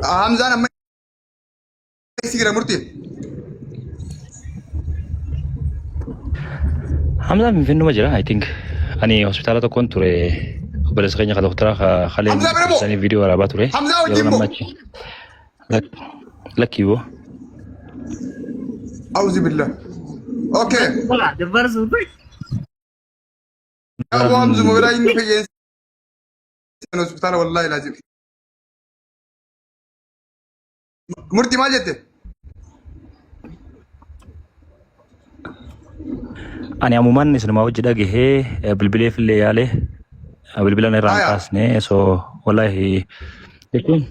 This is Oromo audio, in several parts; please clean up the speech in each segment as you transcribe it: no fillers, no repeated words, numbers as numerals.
Hamzaan amma si gira murtii. Hamzaan Finfinnuma jira I think. Ani hospitaala tokkoon ture obboleessa keenya ka doktora ka kaleen Hamzaa bira moo? isaanii viidiyoo waraabaa ture. Hamzaa wajjin Yeroo moo? amma achi lakkii boo. Auzi billah. Okay. Dabarsu. Abu Hamzu biraa inni fayyeen hospitaala wallahi laazim. Murtii maal jette? Ani ammumaan isinumaa wajji dhagahee bilbileef illee yaale bilbila irraa hin Haya. kaasne so wallahi jechuun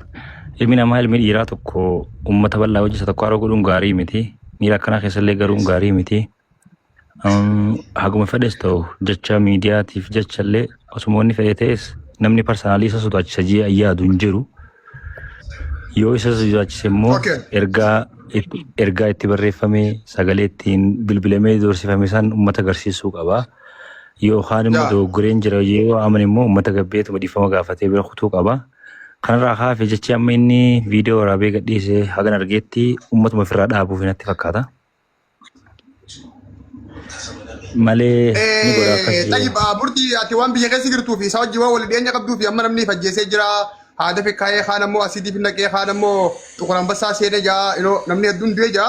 ilmi namaa ilmi dhiiraa tokko uummata bal'aa wajji isa tokko haroo godhuun gaarii miti miira akkanaa keessa illee garuun gaarii miti. Haguma fedhes ta'u jecha miidiyaatiif jecha illee osuma wanni fedhe ta'es namni parsanaalii isa sodaachisa jee yaadu hin jiru. Yoo isa sodaachise immoo ergaa itti barreeffamee sagalee ittiin bilbilamee doorsifame san uummata agarsiisuu qaba. Yookaan immoo dogoggoreen jira yoo amane immoo uummata gabbeetuma dhiifama gaafatee bira kutuu qaba. Kanarraa kaafe jechi amma inni viidiyoo waraabee gadhiise hagan argeetti uummatuma ofirraa dhaabuuf natti fakkaata. Malee ni godha akkas jiru. Tayyib murtii ati waan biyya keessa jirtuu fi isa wajjin waan wal dhiyeenya qabduu fi amma namni fajjeesee jira. Haada fi kaayee kaan ammoo asiidii fi naqee kaan ammoo xuqur ambassaa seenee jira. Inoo namni hedduun du'ee jira.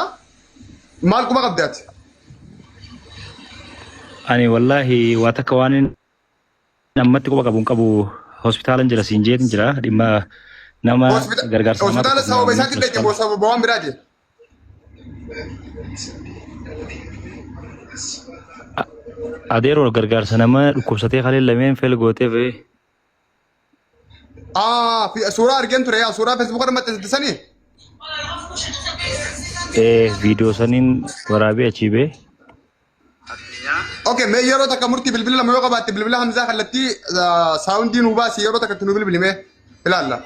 Maal quba qabda ati? Ani wallaahi waa takka waan inni ammatti quba qabu hin qabu hospitaalan jira siin jeetin jira dhimma nama gargaarsa namaa Hospitaala tokko sababa isaatiin dhaqe moo sababa waan biraati? Adeeroo gargaarsa nama dhukkubsatee kalee lameen feel gooteef Ah, suuraa argeen ture yaa suuraa Facebook irra maxxansite sanii. ee viidiyoo saniin waraabee achii bee Okay, mee yeroo takka murtii bilbila lama yoo qabaatte bilbila Hamzaa kallattii saawundii nuu baasi yeroo takka itti nu bilbili mee ilaalla.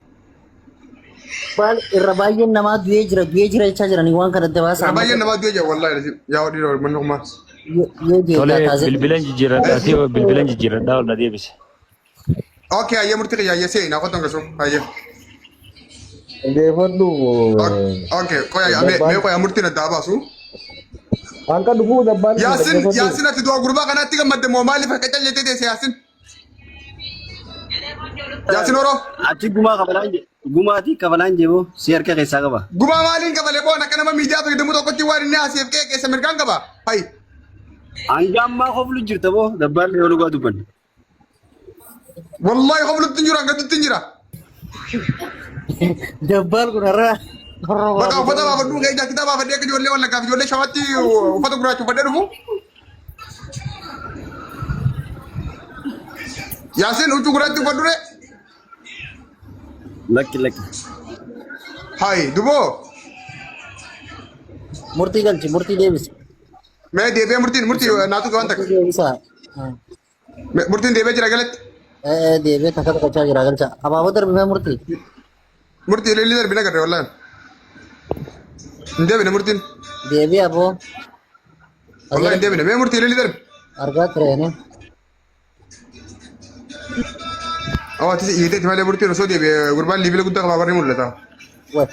Baal irra baay'een namaa du'ee jira du'ee jira jechaa jiranii waan kana adda baasaa. Irra baay'een namaa du'ee jira wallaahi lazim. Yaa dhiira manni kumaa. Yoo du'e Tole taasise. bilbilan jijjiirradhaatii bilbilan jijjiirradhaa ol na deebise. Okay, ayyee murtii kiyya ayyee seeni kottu hangasu ayyee. Dhaggeeffadhu. Okay, qoya mee mee qoya murtiin addaa baasu. Hanqa dhufuu dabbaan Yaasin Yaasin ati du'a gurbaa kanaatti gammadde moo maaliif akka callettee teesse Yaasin? Yaasin Oro Achi gumaa kafalaan je gumaatii kafalaan jeeboo si harka keessaa qaba. gumaa maaliin kafalee boon akka nama miidiyaa fayyadamu tokkotti waan inni haasee fi qeeqeessa mirgaan qaba. Hayi. Hanga ammaa koflu jirta boo dabbaan yoo dhugaa dubbanne. Wallahi koflutti hin jiru hangaddutti hin jira. Dabbaal kun har'a. Bakka uffata baafadhu kee jaakitaa baafadhee akka ijoollee wallaggaa fi ijoollee shawaatti uffata gurraacha uffadhee dhufu. Yaasiin huccuu gurraatti uffadhu ree. Lakki lakki. Hayi duboo Murtii galchi murtii deebisi. mee deebi'ee murtiin murtii naatu waan takka. Murtii deebisaa. Murtiin deebi'ee jira galatti. Ee deebi'ee takka takkachaa jira galcha. Abaaboo darbimee murtii. Murtii ililli darbina garre wallahi. Hin deebine murtiin. Deebi'ee aboo. Wallahi hin deebine. Mee murtii ililli darbi. Argaa tureeni. Awwa ati hiiteeti malee murtiin osoo deebi'e gurbaan liibila guddaa qabaa barri mul'ata. Way.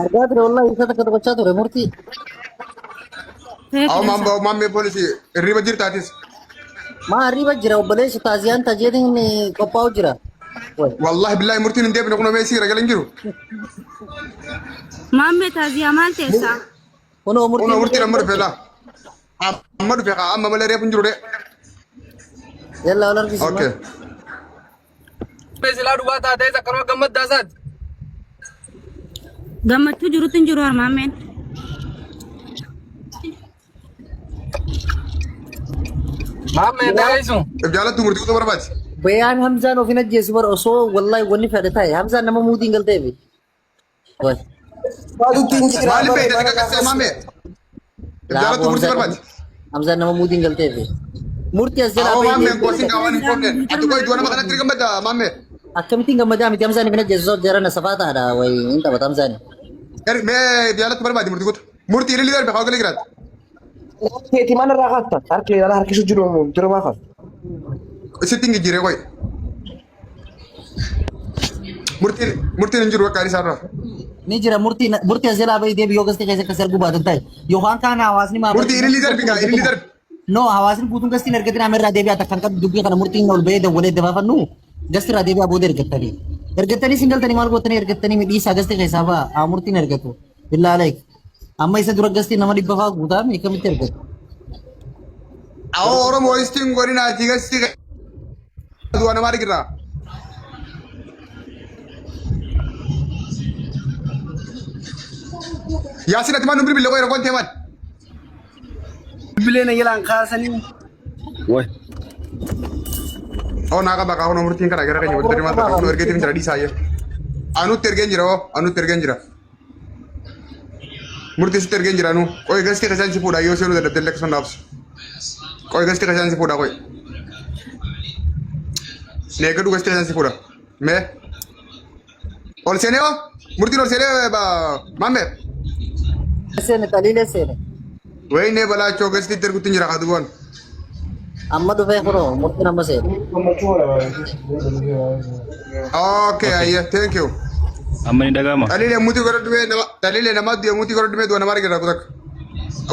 Argaa ture wallahi isa takka taphachaa ture murtii. Awwa maam maammee poolisii hirriba jirtaatis. Maa arriba jira obboleessu taaziyaan tajeetiin qophaa'u jira. Way. Wallahi billahi murtiin hin deebine kunoo meesii ragalee hin jiru. Maammee taaziyaa maal teessaa? Kunoo murtiin. Kunoo murtiin amma dhufe laa. Amma dhufe kaa amma malee reefu hin jiru ree. Yalla wal argisiisa. Okay. Silaa dhugaa taatee akkanuma gammaddaa isaati. Gammachuu jirutti hin jiru harmaammeen. Maammee dhageessu. If jaalattu murtii kutuu barbaadi. Bayaan Hamzaan of hin ajjeesu bara osoo wallahi wanni fedhe ta'e Hamzaan nama muudiin galteefi. Way. Maaltu hin jira Maaliif bara beekta mana qaqqabsee gaafas. maammee? If jaalattu Laaboo murtii Hamzaan barbaadi. Hamzaan nama muudiin galteefi. Murtii as jalaa Awwa bahee maammeen koosiin qaawwan hin koofneen. Ati qoy du'a nama kanatti gammadda maammee. Akkamittiin gammadaa miti Hamzaan hin ajjeesu osoo jarana safaa ta'adha way hin taphata Hamzaan. Eri mee if jaalattu barbaadi murtii kutu. Murtii ililli darbe haa galee jiraatu. Keeti mana irraa kaafta. Harki ala harkisu jiru jiru maa kaafta. Sitti hin jijjiiree qoy. Murtiin murtiin hin jiru bakka isaarraa. Ni jira murtii murtii as jalaa bahee deebi yoo gastii keessa akkas arguu baatan ta'e. Yookaan kaan hawaasni maa Murtii ililli darbi gaa ililli darbi. No hawaasni guutuun gastiin ergatin amma irraa deebi'aa takkan qabdu dubbii kana murtiin ol bahee dawwalee dabaafannu gasti irraa deebi'aa booda ergattanii. Ergattanii sin galtanii maal gootanii ergattanii midhiisaa gasti keessaa ba'a haa murtiin ergatu. Billaa aleek. Amma isa dura gastiin nama dhibba fa'aa guutaa mi akkamitti ergatu? Awoo Oromoo istiin godina ati gasti du'a nama argirraa. Yaasin ati maal nu bilbille qoy rakkoon teeman. Bilbilee na jalaan kaasanii. Way. Oo naa qaba kaa kunoo murtiin kana gara keenya walitti maal ta'a kunoo ergeetiin jira dhiisaa jira. Anutti ergeen jira hoo anutti ergeen jira. Murtii sitti ergeen jira anuu qoy gasti keessaan si fuudha yoo seenuu dadhabde illee akkasuma naabsu. Qoy gasti keessaan si fuudha qoy. Neegadhu gasti keessaan si fuudha. Mee. Ol seenee hoo murtiin ol seenee maammee. Seene xaliilee seene. Wayinee balaachoo gastitti ergutti jira haa duwwan. Amma dhufee kunoo murtiin amma seene. Okay, ayye, thank you. Amma ni dhaga'ama. Xaliilee mutii godhadhu mee nama xaliilee nama du'e mutii godhadhu mee du'a nama argina kutak.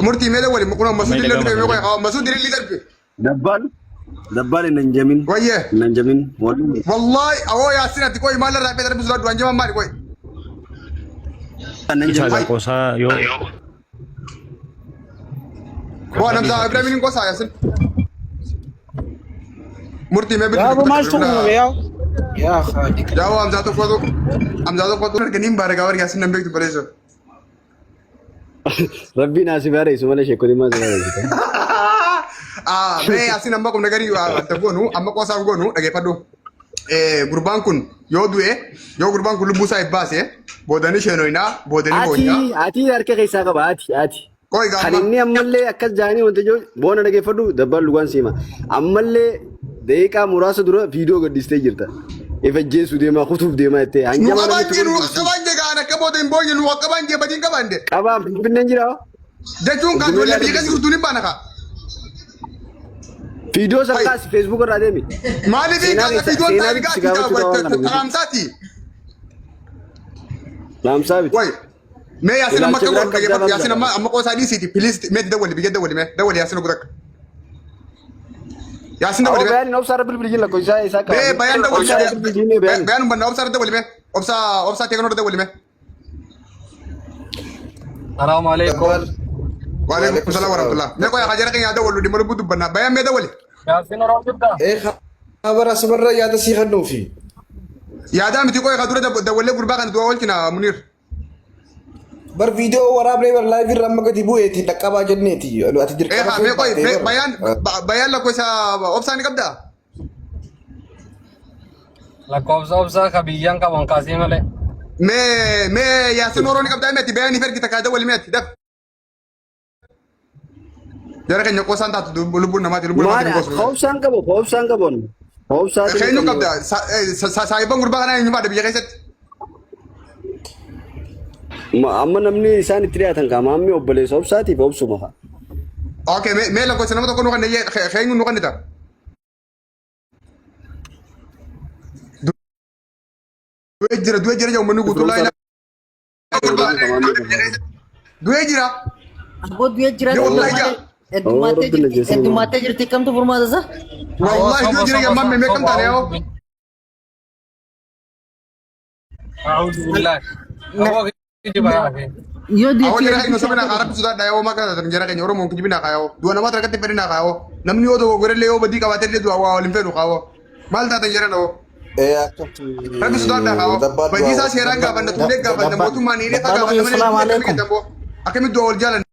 Murtii mee wali kun masuud illee dhufe mee qoy masuud illee darbe. Dabbaal dabbaal hin anjamin. Wayyee. Hin anjamin. Walumaa. Wallahi awoo yaasin ati qoy maal irraa beekta darbu du'an jaman maali qoy. Hin Isaa anjamin. gaa qosaa yoo Waa namsa Ibrahim hin qosaa yaasin. Murtii mee Yaaboo maaltu uumame yaa? Yaa Khaaliq. Jaawoo Hamzaa tokkotu Hamzaa tokkotu arganii baaragaa warri yaasin nan beektu bareessa. Rabbiin asii bareessu malee sheekonni maal si bareessu. Ah, mee yaasin amma qubna garii wanta goonu amma qosaaf goonu dhageeffadhu. Gurbaan kun yoo du'e yoo gurbaan kun lubbuu isaa baase boodanii sheenoyinaa boodanii boonyaa. Ati ati harka keessaa qaba ati ati. Qoy Kan gaama. inni ammallee akkas jaanii wanta jiru boona dhageeffadhu dabbaan lugaan siima. Ammallee daqiiqaa muraasa dura viidiyoo gadhiistee jirta. If ajjeesuu deemaa kutuuf deemaa jettee Nu hanjamaa qabaan namitti jee nu godhu. qabaan jee gaan akka booda hin boonye nu qabaan jee badiin qabaan jee. Qabaan finfinneen jira. Jechuun kan ijoollee biyya keessa jirtu ni baana kaa. Viidiyoo san Hai. kaasi feesbuuk irraa deemi. Maaliif hin Seenaa kaasa keessa viidiyoon seenaa taa'e bitti si gaafachuu qaba waan kana guutuu. taa'amsaati. Laamsaa biti. Wai. Mee yaasin amma Ilaalcha akka biraa godhu qabdaa dhaggeeffadhu yaasin qabda. amma amma qoosaa dhiisiiti please mee dawwali biyya dawwali mee dawwali yaasin ogu takka. Yaasin Awwa dawwali mee. bayaan obsaa irra bilbili jilla isaa isaa qaba. Mee bayaan dawwali Obsaa irra bilbili mee bayaan. bayaan banna obsaa irra dawwali mee obsaa obsaa teeknoo irra dawwali mee. Salaamu alaikum. Waalaikum salaam warahmatullah. Mee qoya hajara keenya dawwalu dhimma lubbuu dubbanna bayaan mee dawwali. Yaasiin Oromoo jirta? Ee khabara asumarra yaada sii kennuufi. Yaadaa miti qoya ka dura dawwallee gurbaa kana du'a oolchina Muniir. Bar viidiyoo waraabnee bar laayivii irra amma gadi bu'eeti dhaqqabaa jenneeti. Ati Ee dirqama haa mee kee qoy baatee mee bar. bayaan bayaan lakkoofsa obsaa ni qabdaa? Lakkoofsa obsaa ka biyyaan qaban kaasii malee. Mee mee yaasin horoo ni qabdaa meeti bayaan if ergita kaa dawwali meeti daf. Jara keenya qoosaan taatu lubbuun namaati lubbuun namaati Maal hin qoosnu. hoobsaan qabu hoobsaan qabu. Hoobsaatiin Eenyu qabu. qabda saayiban gurbaa kanaa eenyu baadha biyya keessatti. Amma namni isaan itti dhiyaatan qaama ammi obboleessa obsaatiif obsuma fa'a. Okay mee mee lakkoofsa nama tokko nu kanne eenyu nu kannita. Du'ee jira du'ee jira uummanni guutuu laa ilaaha du'ee jira. Abboo du'ee jira. Yoo wallahi jaa. Heddummattee jirti. Heddummattee jirti. Kamtu furmaata isaa? Wallahi du'ee jira yammaan mee meeqam taane yoo. A'uudhu billahi. Aboo kijiba yaa akhi. Yoo du'e Awwa jara keenya sobina kaa rabbi sodaadha yoo makaa taatan jara keenya Oromoon kijibina kaa yoo du'a namaa tarkatti fedhina kaa yoo namni yoo dogoggorellee yoo badii qabaatellee du'a waa waliin fedhu kaa yoo maal taatan jara na yoo Ee akkatti rabbi sodaadha kaa yoo dabbaa badii isaa seeraan gaafanna tumnee gaafanna mootummaan hidhee faa gaafanna malee Salaamu alaikum. akkamitti du'a wal jaalanna.